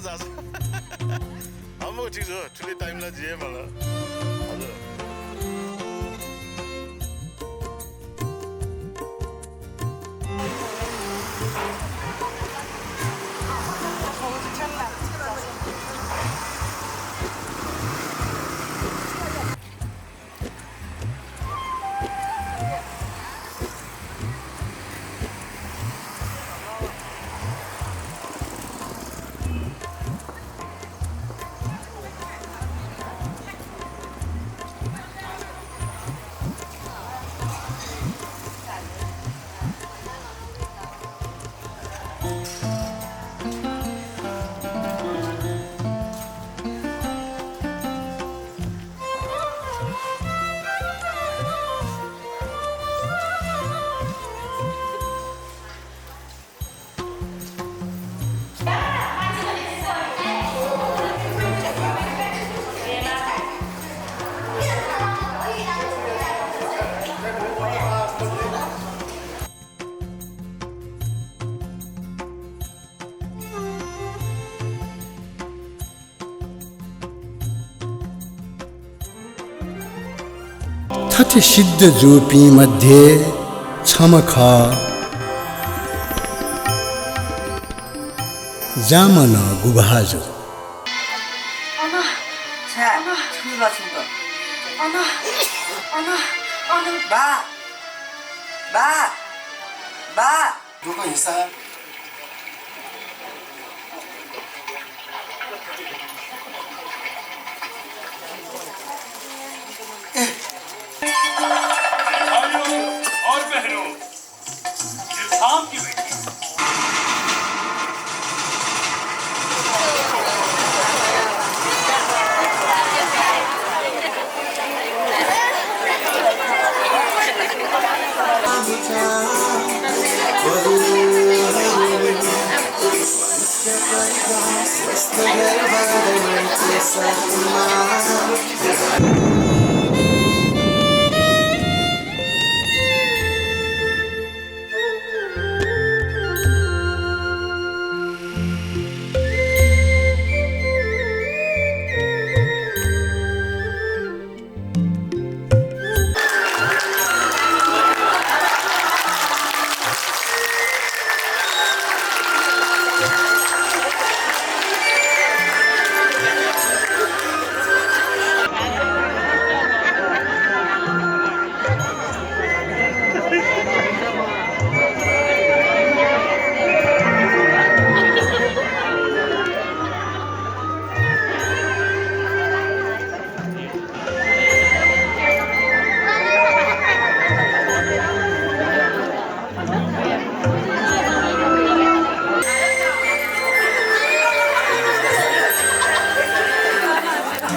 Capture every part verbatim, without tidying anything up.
जास। अब म ठिक छु, थुलि time ला जुइ मला। हजुर। थथे सिद्ध जूपिं मध्ये छम्ह खः जामनं गुभाजु। अन, छ्या, अन, छु ल छिमित? अन, अन, अन। बा, बा, बा। दुःख हिसाब। भाइयों और बहनों, ये सांप की बेटी।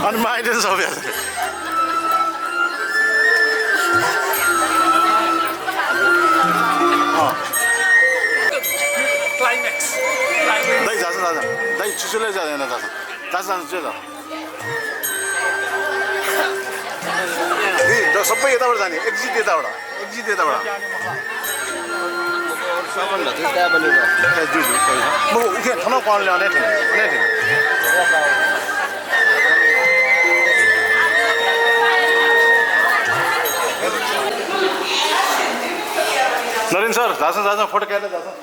अनि माइनस हो ब्याज। अँ। क्लाइम्याक्स। क्लाइम्याक्स। दाइ, झासँ, झासँ। दाइ, चुचुले जाँदैन, झासँ। झासँ, झासँ, चुचुले झासँ। ए, द-, सबै यताबाट जाने, exit यताबाट, exit यताबाट। ए, ज्यू, ज्यू, कोही छैन। म उखे थन कलले अने थिएँ, अने थिएँ। नरेन सर, झासँ, झासँ, फोटो क्याएर झासँ।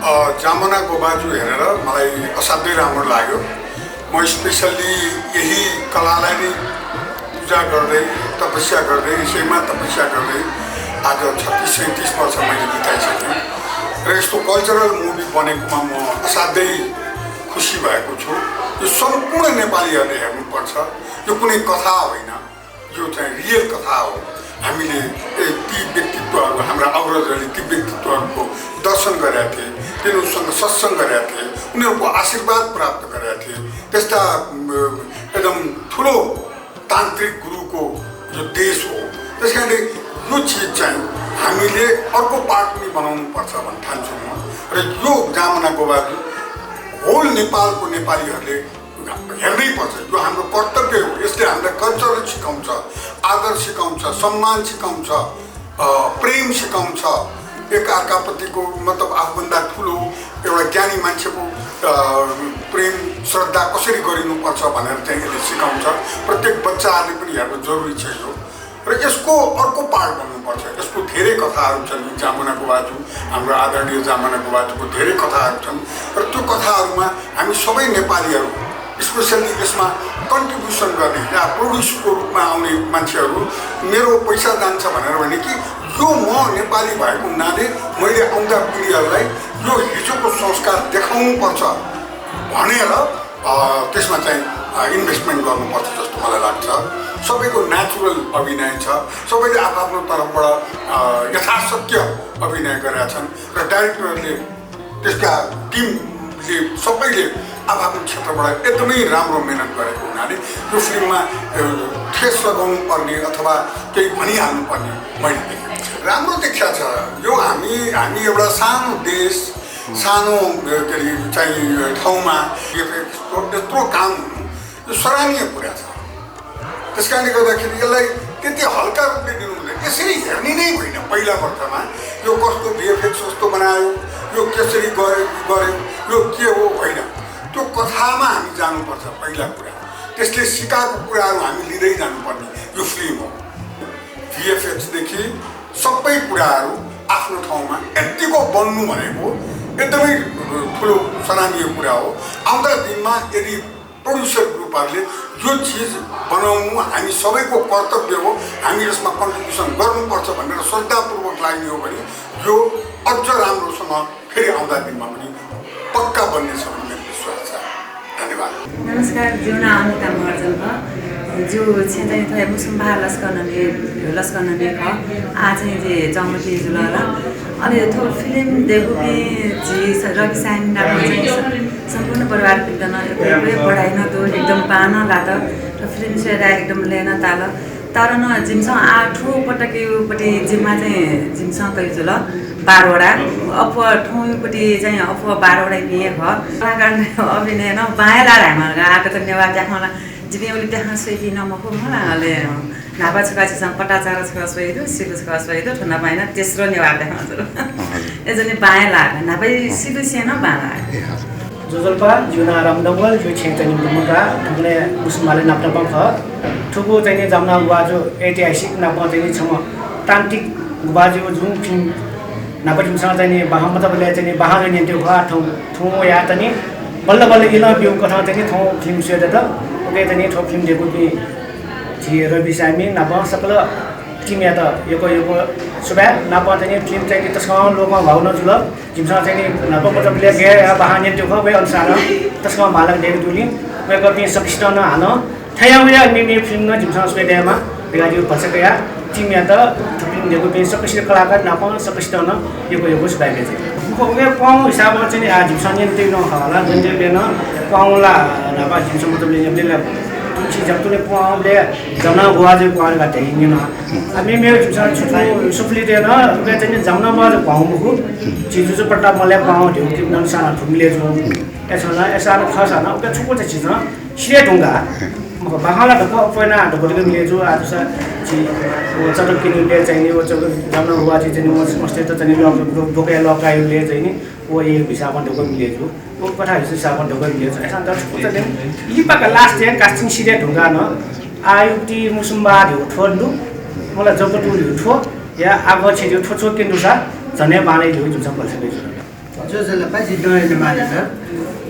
अ, जामना गुभाजु हेरेर मलाई असाध्यै राम्रो लाग्यो। म specially यही कलालाई नै पूजा गर्दै, तपस्या गर्दै, यसैमा तपस्या गर्दै आज छत्तीस सैँतिस वर्ष मैले बिताइसकेँ र यस्तो cultural movie बनेकोमा म असाध्यै खुसी भएको छु। यो सम्पूर्ण नेपालीहरूले हेर्नुपर्छ। यो कुनै कथा होइन, यो चाहिँ real कथा हो। हामीले ए, ती व्यक्तित्वहरू, हाम्रा अग्रजहरूले ती व्यक्तित्वहरूको दर्शन गरेका थिए, तिनीहरूसँग सत्सङ्ग गरेका थिए, उनीहरूको आशीर्वाद प्राप्त गरेका थिए। त्यस्ता, अम, एकदम ठुलो तान्त्रिक गुरुको यो देश हो। त्यस कारणले यो चिज चाहिँ हामीले अर्को पाठ पनि बनाउनुपर्छ भन्ने ठान्छु म। र यो जामना गोवाजु होल नेपालको नेपालीहरूले हेर्नै पर्छ। यो हाम्रो कर्तव्य हो। यसले हामीलाई कल्चर सिकाउँछ, आदर सिकाउँछ, सम्मान सिकाउँछ, अ, प्रेम सिकाउँछ। एकअर्काप्रतिको, मतलब, आफूभन्दा ठुलो एउटा ज्ञानी मान्छेको, अ, प्रेम, श्रद्धा कसरी गरिनुपर्छ भनेर चाहिँ यसले सिकाउँछ। प्रत्येक बच्चाहरूले पनि हेर्नु जरुरी छ यो। र यसको अर्को पाठ बन्नुपर्छ। यसको धेरै कथाहरू छन्। जामना गोवाजु, हाम्रो आदरणीय जामना गोवाजुको धेरै कथाहरू छन्। र त्यो कथाहरूमा हामी सबै नेपालीहरू, स्पेसल्ली यसमा कन्ट्रिब्युसन गर्ने या प्रड्युसरको रूपमा आउने मान्छेहरू, मेरो पैसा जान्छ भनेर होइन कि यो म नेपाली भएको हुनाले मैले आउँदा पिँढीहरूलाई यो हिजोको संस्कार देखाउनुपर्छ भनेर, अ, त्यसमा चाहिँ, अ, इन्भेस्टमेन्ट गर्नुपर्छ जस्तो मलाई लाग्छ। सबैको नेचुरल अभिनय छ, सबैले आफआफ्नो तर्फबाट, अ, यथाशक्य अभिनय गरेका छन् र डाइरेक्टरले, त्यसका टिमले, सबैले आफआफ्नो क्षेत्रबाट एकदमै राम्रो मेहनत गरेको हुनाले यो फिल्ममा, अ, ठेस लगाउनु पर्ने अथवा केही भनिहाल्नु पर्ने मैले देखेको छु। राम्रो देखिया छ। यो हामी, हामी एउटा सानो देश, सानो, अ, के अरे, चाहिँ, अ, ठाउँमा यो यत्रो काम हुनु, यो सराहनीय कुरा छ। त्यस कारणले गर्दाखेरि यसलाई त्यति हल्का रूपले लिनु हुँदैन। यसरी हेर्ने नै होइन। पहिला अवस्थामा यो कस्तो भिएफएक्स कस्तो बनायो, यो कसरी गरे-, गर्‍यो, यो के हो, होइन। त्यो कथामा हामी जानुपर्छ पहिला कुरा। त्यसले सिकाएको कुराहरू हामी लिँदै जानुपर्ने यो फिल्म हो। भिएफएक्सदेखि सबै कुराहरू आफ्नो ठाउँमा यत्तिको बन्नु भनेको एकदमै ठुलो सराहनीय कुरा हो। आउँदा दिनमा यदि प्रड्युसर ग्रुपहरूले यो चिज बनाउनु हामी सबैको कर्तव्य हो, हामी यसमा कन्ट्रिब्युसन गर्नुपर्छ भनेर श्रद्धापूर्वक लाग्ने हो भने यो अझ राम्रोसँग फेरि आउँदा दिनमा पनि पक्का बन्नेछ भन्ने मेरो विश्वास छ। धन्यवाद। नमस्कार, जिगु नां अनिता महर्जन खः। जिगु छेँय् चाहिँ थ्व हे मुसुम्बा लस्कनं हे, लस्कनं हे खः। आः चाहिँ जि जमती जुल ला। अले थ्व फिल्म देकूपिं झी स-, रवि साय्मि नाप चाहिँ स-, सम्पूर्ण परिवारपिन्त नं यक्व यक्व बधाई नं दु, एकदम बांलाक लात। थ्व फिल्म स्वयाः एकदम लय् नं ताल। तर नं जिमिसं आः थ्व पटकयागु पति जिम्मा चाहिँ जिमिसं कयागु जुल बाह्र वटा। अप्वः थौंयागु पति चाहिँ अप्वः बाह्र वटापिं हे खः। कलाकारतय् अभिनय नं बांलाक हे लाः धायेमाल का। आः कत नेवाः ज्याखँ ला जिपिं उलि प्याखं स्वइपिं नं मखु मला। अले न्हापा छकः झीसं पटाचार छकः स्वयागु दु, सिलु छकः स्वयागु दु, थ्व न्हापा नं तेस्रो नेवाः प्याखं जुल। हजुर। अय्‌जूगुलिं बांलाक, न्हापा सिलुसें नं बांलाक। ए, हजुर। ज्वजलपा, जिगु नां राम डंगोल, जिगु छेँय् तनि बुंगुंका, थुगुने मुसुम्बालय् नाप नापं खः। थुगु चाहिँ नि जामना गोवाजु ऐतिहासिक नापं चाहिँ नि छम्ह तान्त्रिक गोवाजुयागु जुन फिल्म न्हापा जिमिसं चाहिँ नि बांलाक मतबलय् चाहिँ नि बांलाक न्यंकेगु खः। थौं, थौं वयाः तनि बल्ल बल्ल इलं ब्यूगु कथं चाहिँ नि थौं फिल्म स्वये दत। उकिं चाहिँ नि थ्व फिल्म देकूपिं झी रवि साय्मि नाप सकल टिमयात यक्व यक्व सुभाय्। नाप चाहिँ नि फिल्म चाहिँ नि तसकं लोकंह्वाःगु नं जुल। जिमिसं चाहिँ नि न्हापा मतबलय् गय् बांलाक न्यंकेगु खः, वय् अनुसारं तसकं बांलाक दयेकेगु दुलिं वय्‌कःपिं सकसितं नं हानं थथे यानाः मेमेगु फिल्म नं जिमिसं स्वये दयेमा धकाः जिगु भचा कयाः टिमयात, थुपिं देकूपिं सकसित कलाकार नाप सकसितं नं यक्व यक्व सुभाय् बियाच्वना। उकिं प्वाःगु हिसाबं चाहिँ नि आः जिमिसं न्यंकेगु नं खः ला, न्यंकेगु नं प्वाःगु ला न्हापा जिमिसं मतबलय् न्यंकेगु ला तुलसी जब तुले प्वाःगुबलय् जामना गोवाजुया प्वाः धकाः धयागु नं। आः मेमेगु जिमिसं छु छु सुफलय् नं उकिं चाहिँ नि जामना गोवाजु प्वाःगु मखु। झी जुजु प्रताप मल्लया प्वाःगु धयागु क्लिप नं सां थुगु मिले जू। अय्‌सां नं, अय्‌सां नं खःसां नं उकिं छकू चाहिँ झीसं सिधे धुंकाः, मखु, बांलाक धकाः अप्वः यानाः धकाः धकाः मिले जू। आः जूसा झी व चटक किन्युबलय् चाहिँ नि, व चटक जामना गोवाजुं चाहिँ नि, व मस्तय्त चाहिँ नि लः, व, व, बोकया लः काइबलय् चाहिँ नि, व एक हिसाबं धकाः मिले जू। व कथा हिसाबं धकाः मिले जू। अय्‌सां नं छकू चाहिँ नि, लिपाक लास्टय् casting सिधे धुंकाः नं, आः उकी मुसुम्बा धयागु थ्व दु, मला जबतु धयागु थ्व, या आगः छेँ धयागु थ्व छकू क्यने दुसा, झन हे बांलाइ धयागु जिमिसं भलसा कयाच्वना। ज्वजलपा, जि नरेन्द्र मानन्धर।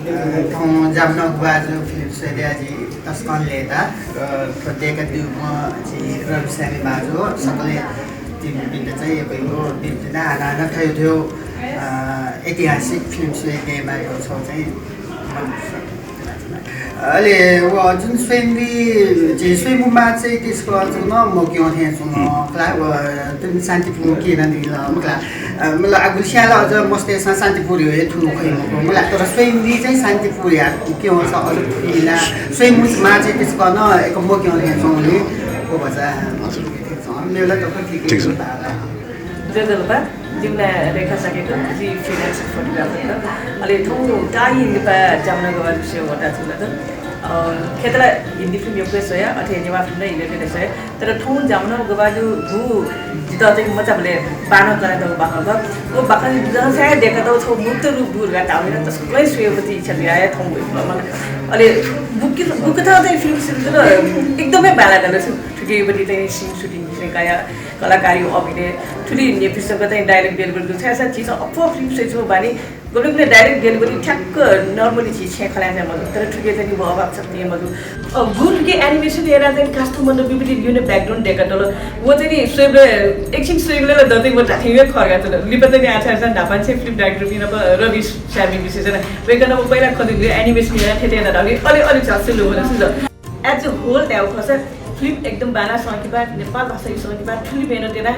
अ, थौं जामना गोवाजु फिल्म स्वये दयाः जि तसकं लय्‌ताः। अ, थ्व दय्‌कादीम्ह झी रवि साय्मि बाजु, सकलें टिमपिन्त चाहिँ यक्व यक्व बिन्ति याना हानं हानं थथे, अ, ऐतिहासिक फिल्म स्वये दयेमाःगु छगू चाहिँ अले व जुन स्वयम्भुइ झी स्वयम्भुमा चाहिँ त्यसको जुन मक्यं थें जुन खला व जुन शान्तिपूर्ण के ना दिल मखला। मतलब आगुल स्याला अझ मस्ते शान्तिपूर्ण हे थुनु खै मखु मला तर स्वयम्भुइ चाहिँ शान्तिपूर्ण या क्यं स अझ फुइला। स्वयम्भुमा चाहिँ त्यसको न एक मक्यं थें जुन ले को बचा। मेला त ठीक ठीक छ। जय जलपा, जिमना रेखा साकेत, जि फ्रिलान्स फोटोग्राफर। अले थौं ताही निपा जामना गवा विषय वता छुला त। अ, खेतला हिन्दी फिल्म यक्व स्वया, अथे नेवाः फिल्म नं यक्व स्वया। तर थौं जामना गवा जु भू जित चाहिँ मचा भले बानो करा दव बाखा ग। वो बाखा जु जहाँ से देखा दव छौ मूर्त रूप दूर गा तावे न तस्कलै स्वयवती इच्छा लिया है थौं। अले बुक बुक था चाहिँ फिल्म सुरु एकदमै बाला गल छु। थुकेवती चाहिँ scene shooting चाहिँ काया कलाकारी अभिनय थुलि नेपिसक चाहिँ direct delivery दु। छाय् सा झीसं अप्वः फिल्म स्वइच्वंगु बानी। गुबलें गुबलें direct delivery ठ्याक्क normally झी छेँ खलाय् चाहिँ मजू। तर थुके चाहिँ नि व अभाव छ नि मजू। अ, गुण के animation एरा चाहिँ कास्टु मन्द विपरीत युने background देखा तल। व चाहिँ नि स्वयेबलय्, एकछिन स्वयेबलय् ला दतै व धाथें वे खगा तल। लिपा चाहिँ नि आछा आछा ढापान छेँ फिल्म director पिन प रवि श्यामी विशेषण। वेकन व पहिला खदिन animation एरा थेते ना धागे। अले, अले झस्से लो होला सुझ। As a whole धायेगु खःसा फिल्म एकदम बाना संकिपा, नेपाल भाषा संकिपा, थुलि मेहनत याना,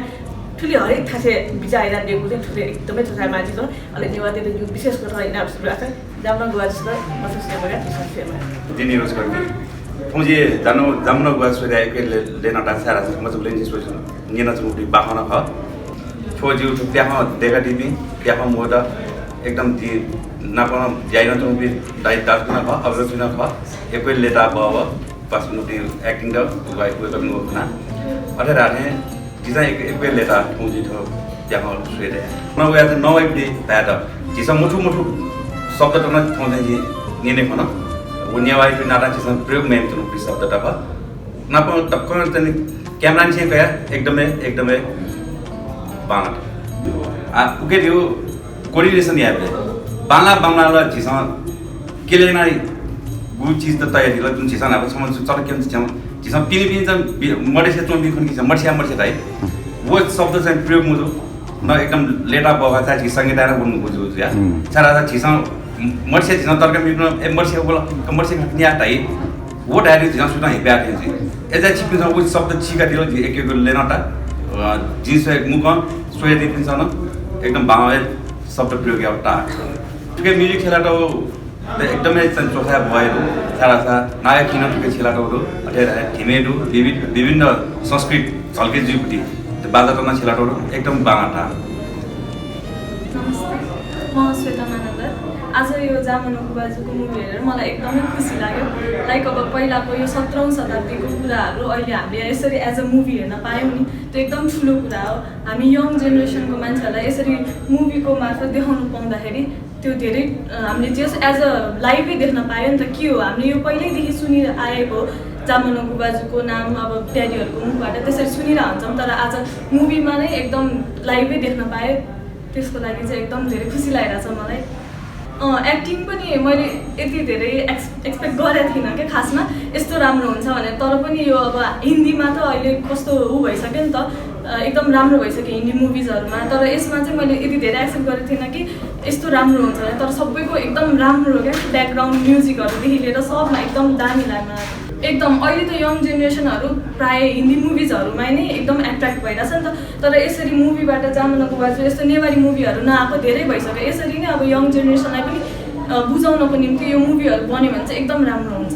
थुलि हरेक थासे बिचाः याना देगु चाहिँ थुलि एकदमै चोखाय् माः जिं। अले नेवाःतय्त जिगु विशेष कथं इनाप सुरु आसा, जामना गवा जस्तो मसस नेवाः का, विशेष फेमा। जिं निरोज कर्मी। थौं जि जामना गवा स्वया एक ले-, लेना डान्स आरा मजबुलेन जि सोचन। न्यना चुमुटी बाखन ख। थ्व जिगु थ्व प्याखं देखा दीपिं, प्याखं मोद एकदम जि नापं ज्याइन चुमुटी दाइ दास ख, अग्रज ख। एक लेता बव पास मुटी acting द, उगाइ उगाइ कमी वखना। अथे राने जिं एक, एक लेता थौं जि थ्व प्याखं स्वये दे। न वया नवै पिढी भाय्‌त झीसं मथु मथु शब्द तन थौं चाहिँ जि न्यने खन। व नेवाः पिढी नाता झीसं प्रयोग मेम चुमुटी शब्द तक। नापं तक्क चाहिँ camera नि छेँ कया एकदमै, एकदमै बांलात। आ, उके दिउ coordination याये बले। बांला बांला ल झीसं केले ना गु चीज त तयार दिल, जुन झीसं नाप छम चल केम छम। झीसं पिनि पिनि जन बि-, मडे से चों बि खन कि मडसिया मडसिया ताइ। वो शब्द चाहिँ प्रयोग मुजु। न एकदम लेता बगा चाहिँ झी संगीत आरा बुन बुझु या। हम्म। छारा झीसं मडसिया झीसं तर्क मिपन, ए, मडसिया बोला, मडसिया निया ताइ। वो डायरी झिना सुता हे ब्याट हे जी। एजा छिपिन्सं वो शब्द छिका दिल जी एक एक लेना ता। अ, जी से मुख सोया दिपिन्सं न एकदम बांला शब्द प्रयोग या ता। तुके music खेला त वो एकदमै चन चोखा भए दु। सारा सा नायक हिन तुके खेला त दु। अथे रहे थिमे दु। विविध, विभिन्न संस्कृति झल्के जुइपुटी। त बाजा त न खेला त दु। एकदम बांला ता। नमस्ते, म श्वेता मानन्धर। आज यो जामना गुभाजुको movie हेरेर मलाई एकदमै खुसी लाग्यो। Like, अब पहिलाको यो सत्रौँ शताब्दीको कुराहरू अहिले हामीले यसरी as a movie हेर्न पायौँ नि, त्यो एकदम ठुलो कुरा हो। हामी young generation को मान्छेहरूलाई यसरी movie को मार्फत देखाउनु पाउँदाखेरि त्यो धेरै, अ, हामीले just as a live नै देख्न पायौँ नि त। के हो, हामीले यो पहिल्यैदेखि सुनिआएको जामना गुभाजुको नाम अब ड्याडीहरूको मुखबाट त्यसरी सुनिरहन्छौँ, तर आज movie मा नै एकदम live नै देख्न पाएँ। त्यसको लागि चाहिँ एकदम धेरै खुसी लागिरहेछ मलाई। अँ, acting पनि मैले यति धेरै ex-, expect गरेको थिइनँ क्या खासमा, यस्तो राम्रो हुन्छ भनेर। तर पनि यो अब हिन्दीमा त अहिले कस्तो ऊ भइसक्यो नि त, अ, एकदम राम्रो भइसक्यो हिन्दी movies हरूमा। तर यसमा चाहिँ मैले यति धेरै expect गरेको थिइनँ कि यस्तो राम्रो हुन्छ भनेर। तर सबैको एकदम राम्रो क्या, background music हरूदेखि लिएर सबमा एकदम दामी लाग्यो मलाई। एकदम अहिले त young generation हरू प्रायः हिन्दी movies हरूमा नै एकदम attract भइरहेछ नि त। तर यसरी movie बाट जामना गुभाजु यस्तो नेवारी movie हरू नआएको धेरै भइसक्यो। यसरी नै अब young generation लाई पनि, अ, बुझाउनको निम्ति यो movie हरू बन्यो भने चाहिँ एकदम राम्रो हुन्छ।